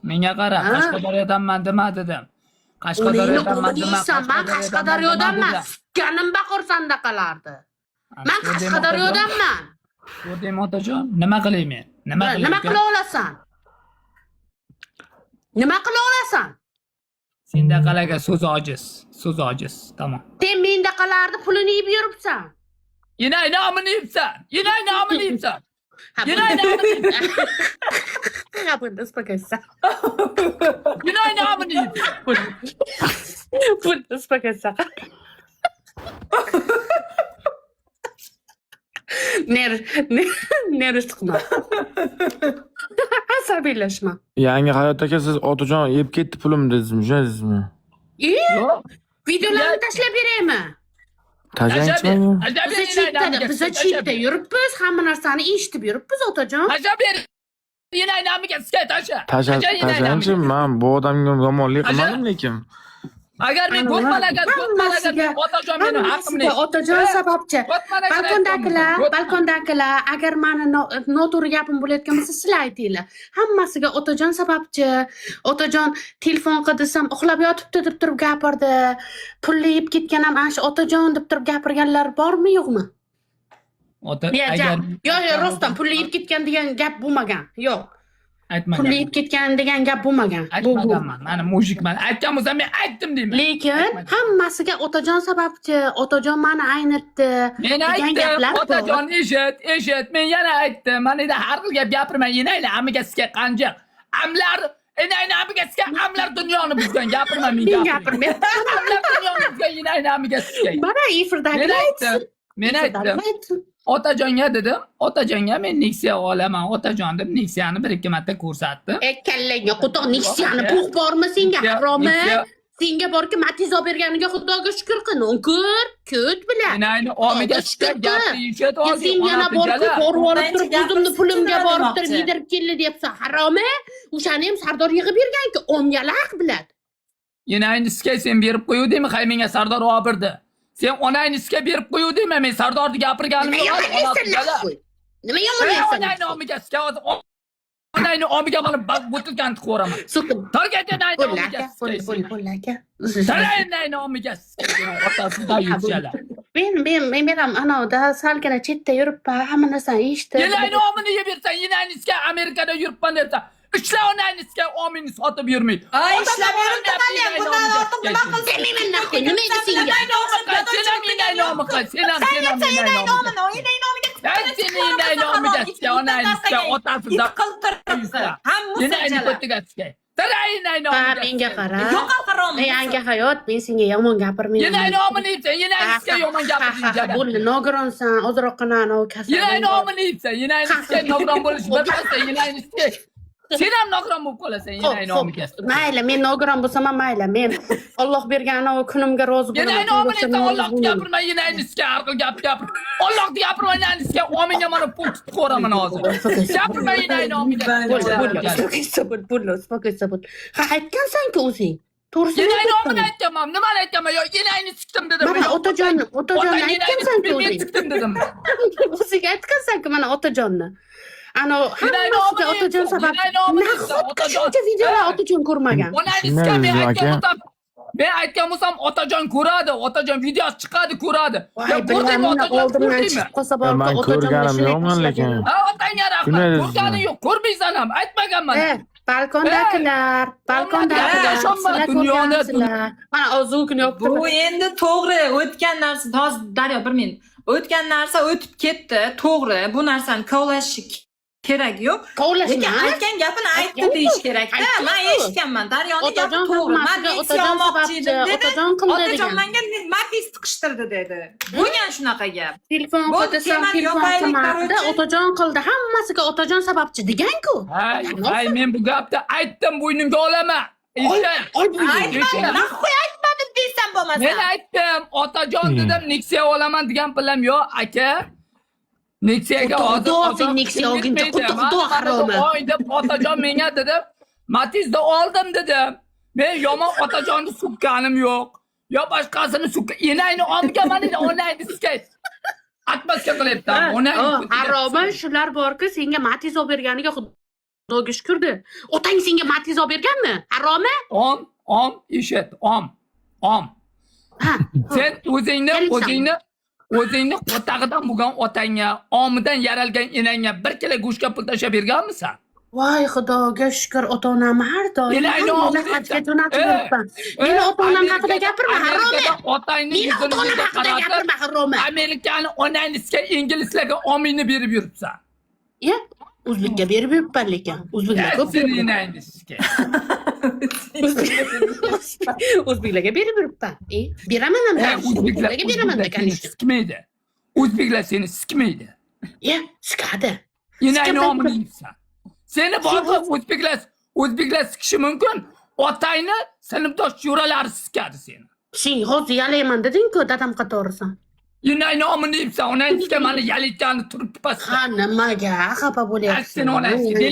Menga qara, Ha? Qashqadaryodanman dema dedim. Onangni Qashqadaryodanman umini dema. yeysan, man Qashqadaryodanman. Sikkanim baqir sandaqalardi. Man Qashqadaryodanman. Ko'rdingmi, otajon? Nima qilay men? Nima qilay? Nima qila olasan? Nima qila olasan? Sendaqalarga so'z ojiz. So'z ojiz. Tamom. Sen mendaqalarni pulini yeb yuribsan. Enang nomini yebsan. Enang nomini yebsan. Ha, Enang nomini yebsan. Ha, bo'ldi, успокойся. Enang nomini yebsan. Bo'ldi, успокойся. Ner, ner chiqma. Asabiylashma. Yangi hayot aka, siz otajon yeb ketdi pulimni dedingizmi, shunday dedingizmi? E, Yo'q. videolarni tashlab beraymi? Tashlangchi menga. Tashlab Biza ber, enang chetda, nomiga. biza chetda yuribmiz, hamma narsani eshitib yuribmiz, otajon. Tashlab ber. Enang nomiga sizga tasha. Tasha, Tasha enang tashlangchi, nomiga. man bu odamga yomonlik Tasha. qilmadim lekin. Agar men ko'rman, agar ko'rman, agar Hammasiga, otajon meni haqqimni. hammasiga otajon sababchi. Ko'rman, agar Balkondagilar, aytolmasam, ko'rman. balkondagilar, agar mani noto'g'ri gapim bo'layotgan bo'lsa, sizlar aytinglar. Hammasiga otajon sababchi. Otajon telefon qil desam, uxlab yotibdi deb turib gapirdi. Pulni yeb ketgan ham ana shu otajon deb turib gapirganlar bormi, yo'qmi? Ota, Ya, agar yo'q, yo'q, rostdan pulni yeb ketgan degan gap bo'lmagan. Yo'q. Aytmagan. Pulni yeb ketgan degan gap bo'lmagan. Bu. Aytmaganman. Mana mujikman. Aytgan bo'lsam men aytdim deyman. Lekin Aytmadim. hammasiga otajon sababchi, otajon mani aynitdi Men degan aytdim, gaplar bor. Otajon eshit, eshit. Men yana aytdim. Mana endi har xil gap gapirmang. Enanglar amiga sizga qanjiq. Amlar enangni amiga sizga amlar dunyoni buzgan. Gapirma men Men gapirmayman. gapirmayman. Amlar dunyoni buzgan enangni amiga sizga. Mana Men efirdagilar aytdim. aytsin. Men aytdim. Efirdagilar aytsin. Otajonga dedim, otajonga men Nexia olaman, otajon deb Nexia'ni bir ikki marta ko'rsatdim. E kallangga qo'toq Nexia'ni bug' bormi senga, haromi? Nexia- Senga borki Matiz olib berganiga Xudoga shukr qil, nonkor, ko't bilan. Enangni omiga Xudoga sizga shukr gapni qil. eshit Ya hozir. sen yana onasi borki jala. borib olib turib Birinchi o'zimni gapirsin, pulimga nima borib turib demoqchi? yedirib keldi deyapsan, haromi? O'shani ham Sardor yig'ib berganki, omyalaq biladi. Enangni sizga sen berib qo'yuvdingmi? Hay menga Sardor olib. Sen onangni sizga berib qo'yuvdingmi? Men Sardorni gapirganim Nima yo'q. yomon Onasi aytsan, jala. nahvoy? Nima yomon Ey, aytsan? onangni omiga sizga hozir onangni omiga mana butilkani tiqib yuboraman. So'kin. Target enangni Bo'ldi omiga aka, bo'ldi, sizga. bo'ldi, bo'ldi aka. Tara enangni omiga sizga. Otasi da yutjala. Men ham anavda salgina chetda yuribman, hamma narsani eshitib. Enangni omini yeb bersan, enangni sizga Amerikada yuribman dersan. Ishla onangni sizga omini sotib yurmay. Ay, ishlab yuribdi hali ham. Bundan ortiq nima qilsin? Demayman nahvoy, nima edi senga? Sen ham enangni omi qil, sen ham, sen ham Sen enangni enangni omi qil. omini, enangni omiga Sen seni enangni omiga sizga, onangni sizga, otasi It da qilib turibdi. Ham Enangni musajalar. ko'tiga sizga. Tara enangni Ha, omiga. menga qara. Yo'qol harom. Ey, anga hayot, men senga yomon gapirmayman. Enangni omini yebsan, enangni sizga yomon gapirdi. Bo'ldi, nogironsan, ozroqgina anavi kasal. Enangni omini yebsan, enangni sizga nogiron bo'lish bir pasda enangni sizga. Sen ham nogiron bo'lib qolasan Xo'p, enangni xo'p. omiga. Mayli, men nogiron bo'lsam ham mayli. Men Alloh bergan anavi kunimga rozi bo'laman. Enangni omini Kimga yebsan, o'xshab Allohni rozi bo'lmayman. gapirma, enangni sizga har xil gap gapir. Allohni gapirma, enangni sizga ominga mana pul tutib ko'raman hozir. Gapirma enangni omiga. Bo'ldi, bo'ldi, успокойся bo'l, bo'ldi, успокойся bo'l. Ha, aytgansan-ku o'zing. To'g'risini Enangni omini aytgansan. aytganman, nimani aytganman? Yo, enangni sikdim dedim. Mana otajon, otajonni Otang enangni aytgansan-ku sikdim, men o'zing. sikdim dedim. O'zing aytgansan-ku mana otajonni. Ana Enangni hammasiga omini otajon yebsan, sabab. enangni omini yebsan, Nahotki otajon. shuncha videolar Ha. otajon ko'rmagan. Onangni sikkan men Shunday aytgan aka. bo'lsam, men aytgan bo'lsam otajon ko'radi, otajon video chiqadi, ko'radi. Voy, Ya ko'rdingmi bilaman, otajon, oldimdan ko'rdingmi? chiqib qolsa Ya borku man otajon ko'rganim yo'qman lekin. Ha, otangga rahmat. Shunday dedingizmi? Ko'rganing yo'q, ko'rmaysan ham, aytmaganman. E, balkondagilar, balkondagilar, Ishonma, sizlar dunyoni- ko'rgansizlar. Mana ozug'ini yopib Bu endi to'g'ri o'tgan narsa. Hozir Daryo bir minut. O'tgan narsa o'tib ketdi, to'g'ri. Bu narsani kovlash kerak yo'q. Lekin Kovlashma. aytgan gapini aytdi Aytgan-ku. deyish kerakda. Aytgan-ku. Men eshitganman. Daryoni gapi Otajon to'g'ri. Men hammasiga Nexia otajon olmoqchi sababchi, edim dedi. otajon qildi Otajon degan. menga Matiz tiqishtirdi dedi. Bo'lgan shunaqa gap. Telefon Bu qil desam temani telefon yopaylik, qilmadi, короче. otajon qildi, hammasiga otajon sababchi degan-ku. Hay, hay, men bu gapni aytdim, bo'ynimga olaman. Eshit. Ol bo'yningga. Aytmadim, nahvoy aytmadim deysan bo'lmasa. Men aytdim, otajon dedim, Nexia olaman degan pilim yo'q, aka. Nexia'ga Xudo, hozir xudo sen Nexia olguncha, yetmaydi. xudo, xudo Mana haromi. Oy deb otajon menga dedim, Matizda oldim dedim. Men yomon otajonni so'kkanim yo'q. Yo boshqasini so'kka, enangni omiga mana onangni sikay. Atmaska qilyapti, onangni Haromi shular borku senga Matiz olib berganiga xudo Xudoga shukur de. Otang senga Matiz olib berganmi? Haromi? Om, om, eshit, om, om. Ha. Sen o'zingni, Keling. o'zingni qotag'idan bo'lgan otangga, omidan yaralgan enangga bir kilo go'shtga pul tashlab berganmisan? Voy, Xudoga shukur, ota onamni har doim Enangni har omini yili hajga yebsan. jo'natib yuribman. Meni ota onam haqida gapirma, haromi. Amerikada otangni Meni yuzini ota onam yuziga haqida qaratib, gapirma, haromi. Amerikani onangizga, ingilislarga omingni berib yuribsan. Ye, o'zbekka berib yuribman lekin. O'zbeklar ko'p Seni berib. enangizga. O'zbeklarga berib yuribman. E, beraman ham. O'zbeklar O'zbeklarga beraman da, o'zbeklar seni конечно. sikmaydi. O'zbeklar seni sikmaydi. Ye, sikadi. Enangni Sikib- omini yebsan. Seni borib o'zbeklar sikishi mumkin. Otangni sinfdosh jo'ralari sikadi seni. Sen hozir yalayman deding-ku, dadam qatorisan. Enangni omini yebsan, onangizga mana yalayotgani turibdi pastda. Ha, nimaga xafa bo'lyapsan? Seni onangizga.